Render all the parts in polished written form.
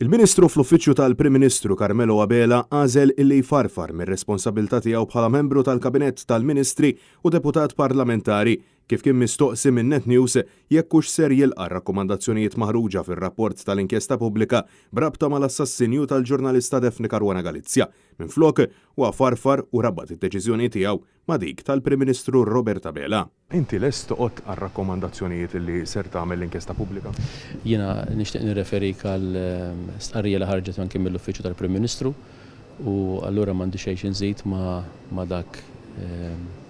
Il-Ministru fl-Uffiċċju tal-Prim Ministru Carmelo Abela għażel illi jfarfar mir-responsabbiltà tiegħu bħala membru tal-Kabinett tal-Ministri u deputat parlamentari kif kien mistoqsi minn Net News jekk hux ser jilqa' r-rakkomandazzjonijiet maħruġa fir-rapport tal-inkjesta pubblika b'rabta mal-assassinju tal-ġurnalista Daphne Caruana Galizia. Minflok, huwa farfar u rabat id-deċiżjoni tiegħu ma' dik tal-Prim Ministru Robert Abela. Inti lest toqgħod għar-rakkomandazzjonijiet li ser tagħmel l-inkjesta pubblika? Jiena nixtieq nirreferik għal stqarrija li ħarġet anki mill-Uffiċċju tal-Prim Ministru u allura m'għandi xejn xi nżid ma' dak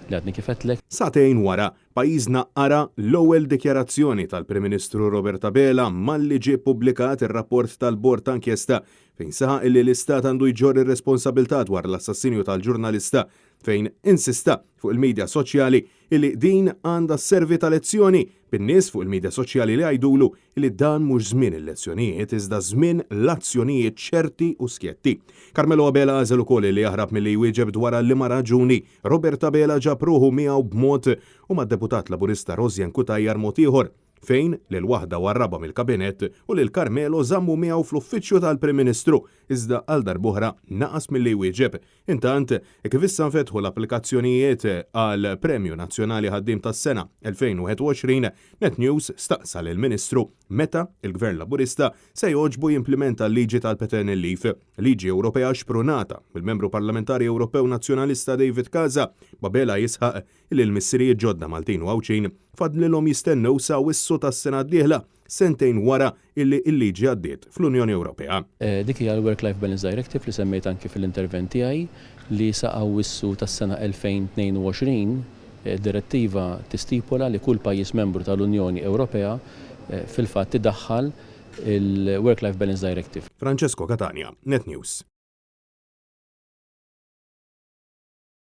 li għadni kif għedtlek. Sagħtejn wara, pajjiżna qara l-ewwel dikjarazzjoni tal-Prim Ministru Robert Abela malli ġie ppubblikat ir-rapport tal-Bord ta' Inkjesta fejn saħaq illi l-Istat għandu jġorr ir-responsabilità dwar l-assassinju tal-ġurnalista fejn insista fuq il-midja soċjali illi din għandha sservi ta' lezzjoni, bin-nies fuq il-midja soċjali li jgħidulu illi dan mhux żmien il-lezzjonijiet iżda żmien l-azzjonijiet ċerti u skjetti. Carmelo Abela għażel ukoll illi jaħrab milli jwieġeb dwar għal liema raġuni Robert Abela ġab ruħu miegħu b'mod u mad-Deputat Laburista Rosianne Cutajar mod ieħor. fejn lil waħda warrabha mill-Kabinett u lil Carmelo żammu miegħu fl-Uffiċċju tal-Prim Ministru, iżda għal darb'oħra naqas milli jwieġeb. Intant, hekk kif issa nfetħu l-applikazzjonijiet għal Premju Nazzjonali Ħaddiem tas-Sena 2021, Net News staqsa lill-Ministru meta l-Gvern Laburista se jogħġbu jimplimenta l-liġi tal-paternal leave, liġi Ewropea xprunata mill-Membru Parlamentari Ewropew Nazzjonalista David Casa, b'Abela jisħaq li l-missirijiet ġodda Maltin u Għawdxin fadlilhom jistennew sa Awwissu tas-sena d-dieħla, sentejn wara illi l-liġi għaddiet fl-Unjoni Ewropea. Dik hija l-Work Life Balance Directive li semmejt anki fil-intervent tiegħi li sa Awwissu tas-sena 2022 id-direttiva tistipola li kull pajjiż membru tal-Unjoni Ewropea fil-fatt idaħħal il-Work Life Balance Directive. Francesco Catania, Net News.